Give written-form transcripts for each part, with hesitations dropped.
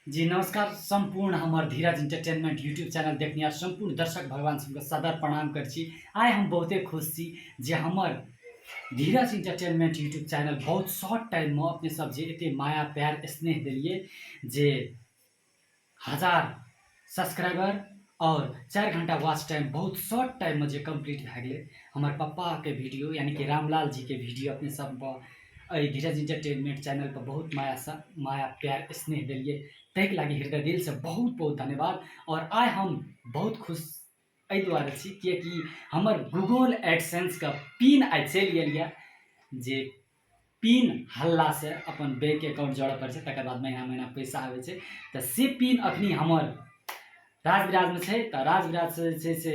जी नमस्कार। सम्पूर्ण हमर धीरज इंटरटेनमेंट यूट्यूब चैनल देखनिहार सम्पूर्ण दर्शक भगवान सबके सदर प्रणाम करै छी। आइ हम बहुते खुश छी जे हमर धीरज इंटरटेनमेंट यूट्यूब चैनल बहुत शॉर्ट टाइममे अपने सब जे एते माया प्यार स्नेह देलियै जे 1000 सब्सक्राइबर और 4 घंटा वॉच टाइम बहुत शॉर्ट टाइममे जे कम्प्लीट भए गेलै। हमर पप्पाके वीडियो यानी कि रामलाल जीके वीडियो अपने सब एहि धीरज इंटरटेनमेंट चैनल पर बहुत माया माया प्यार स्नेह देलियै, ताहिके लागि हृदय दिलसँ बहुत बहुत धन्यवाद। और आइ हम बहुत खुश एहि दुआरे छी किएकि हमर गूगल एडसेंसके पिन आइ चलि गेल यऽ, जे पिन हल्लासँ अपन बैंक अकाउंट जोड़ऽ पड़ै छै, तकर बाद महीना महीना पैसा आबै छै। तऽ से पिन अखनी हमर राजविराजमे छै, तऽ राजविराजसँ जे छै से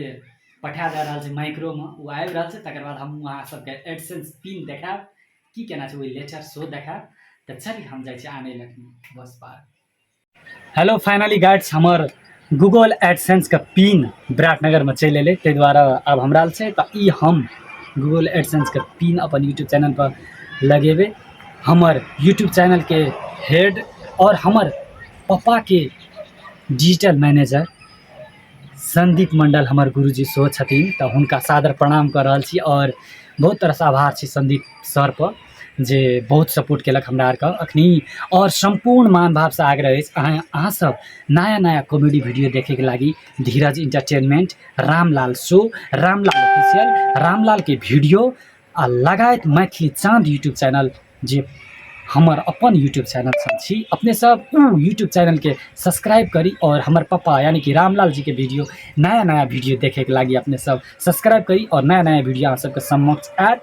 पठा जा रहल छै माइक्रोमे, ओ आबि रहल छै। तकर बाद हम अहाँ सबके एडसेंस पिन देखायब की केना छै, ओहि लेटर सेहो देखायब। तऽ चली हम जाइ छी आनै लए अखनी बस पार। हेलो फाइनली गाइड्स, हमर गूगल एडसेंसके पिन विराटनगरमे चलि एलै, ताहि दुआरे आब हमरा लग छै। तऽ ई हम गूगल एडसेंसके पिन अपन यूट्यूब चैनलपर लगेबै। हमर यूट्यूब चैनलके हेड आओर हमर पप्पाके डिजिटल मैनेजर संदीप मंडल हमर गुरुजी सेहो छथिन, तऽ हुनका सादर प्रणाम कऽ रहल छी आओर बहुत तरहसँ आभार छी संदीप सरपर जे बहुत सपोर्ट केलक हमरा आरके अखनी। आओर सम्पूर्ण मान भावसँ आग्रह अछि अहाँ सब नया नया कॉमेडी वीडियो देखैके लागि Dheeraj entertainment, Ramlal show, Ramlal official, रामलालके वीडियो आ लगायत मैथिली चाँद यूट्यूब चैनल जे हमर अपन यूट्यूब चैनल सब छी, अपने सब उ यूट्यूब चैनलके सब्सक्राइब करी और हमर पप्पा यानी कि रामलाल जीके वीडियो नया नया वीडियो देखैके लागि अपने सब सब्सक्राइब करी और नया नया वीडियो अहाँ सबके समक्ष आयत।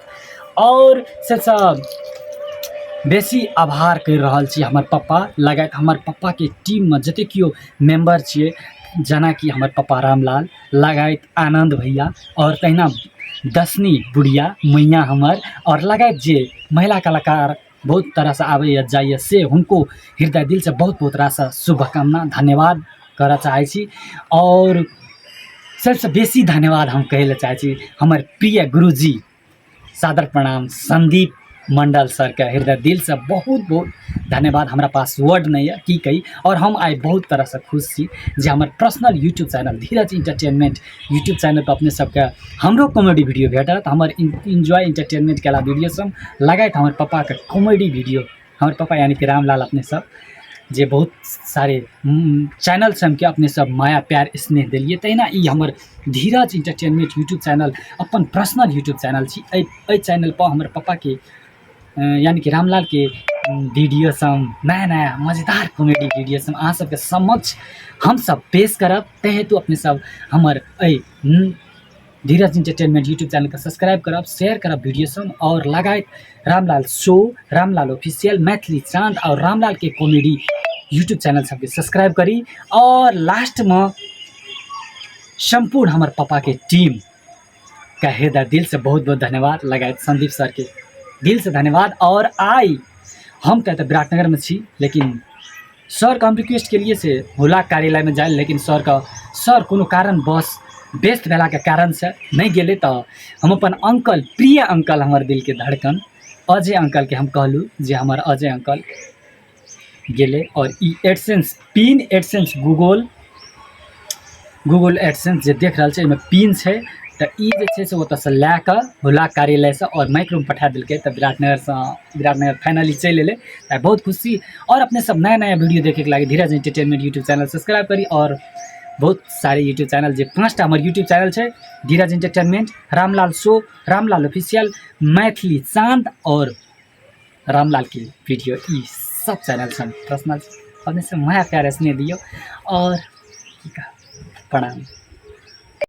और सबसँ बेसी आभार करि रहल छी हमर पप्पा लगायत हमर पप्पाके टीममे जतेक केओ मेम्बर छियै, जेनाकि हमर पप्पा रामलाल लगायत आनन्द भैया और तहिना दशनी बुढ़िया मैया हमर और लगायत जे महिला कलाकार बहुत तरहसँ आबैए जाइए से हुनको हृदय दिलसँ बहुत बहुत रास शुभकामना धन्यवाद करऽ चाहै छी। आओर सबसँ बेसी धन्यवाद हम कहै लए चाहै छी हमर प्रिय गुरुजी, सादर प्रणाम संदीप मंडल सरके हृदय दिलसँ बहुत बहुत धन्यवाद। हमरा पास वर्ड नहि यऽ की कही। आओर हम आइ बहुत तरहसँ खुश छी जे हमर personal YouTube channel Dheeraj entertainment YouTube चैनलपर अपने सबके हमरो कॉमेडी वीडियो भेटत, हमर इन्जॉय इंटरटेनमेंट कला वीडियो सब लगायत हमर पप्पाके कॉमेडी वीडियो, हमर पप्पा यानी कि रामलाल अपने सब जे बहुत सारे चैनल सबके अपने सब माया प्यार स्नेह देलियै, तहिना ई हमर धीरज इंटरटेनमेंट यूट्यूब चैनल अपन पर्सनल यूट्यूब चैनल छी। एहि चैनलपर हमर पप्पाके यानी कि रामलालके वीडियो सब नया नया मजेदार कॉमेडी वीडियो सब अहाँ सबके समक्ष हमसब पेश करब। ताहि हेतु अपने सब हमर एहि धीरज इंटरटेनमेंट यूट्यूब चैनलके सब्सक्राइब करब, शेयर करब वीडियो सब और लगायत रामलाल शो, रामलाल ऑफिशियल, मैथिली चाँद और रामलालके कॉमेडी यूट्यूब चैनल सबके सब्सक्राइब करी। और लास्टमे सम्पूर्ण हमर पप्पाके टीम का हृदय दिल से बहुत बहुत धन्यवाद, लगायत संदीप सर के दिल से धन्यवाद। और आइ हम तऽ एतऽ विराटनगरमे छी, लेकिन सरके हम रिक्वेस्ट केलिए से हुलाक कार्यालयमे जाय, लेकिन सरके सर कोनो कारणवश व्यस्त भेलाके कारणसँ नहि गेलै। तऽ हम अपन अंकल, प्रिय अंकल, हमर दिलके धड़कन अजय अंकलके हम कहलहुँ जे हमर अजय अंकल गेलै और ई AdSense pin, AdSense Google Google AdSense जे देख रहल छै एहिमे पिन छै, तऽ ई जे छै से ओतऽसँ लए कऽ हुलाक कार्यालयसँ आओर माइक्रोमे पठा देलकै। तऽ विराटनगरसँ विराटनगर फाइनली चलि एलै, तऽ बहुत खुशी। आओर अपने सब नया नया वीडियो देखैके लागि Dheeraj entertainment YouTube channel subscribe करी और बहुत सारे यूट्यूब चैनल जे 5टा हमर यूट्यूब चैनल छै, Dheeraj entertainment, Ramlal show, Ramlal official, Maithili Chand और रामलाल के वीडियो, ई सब चैनल सब पर्सनल अपने से माया प्यार स्नेह दियौ और की कहब, प्रणाम।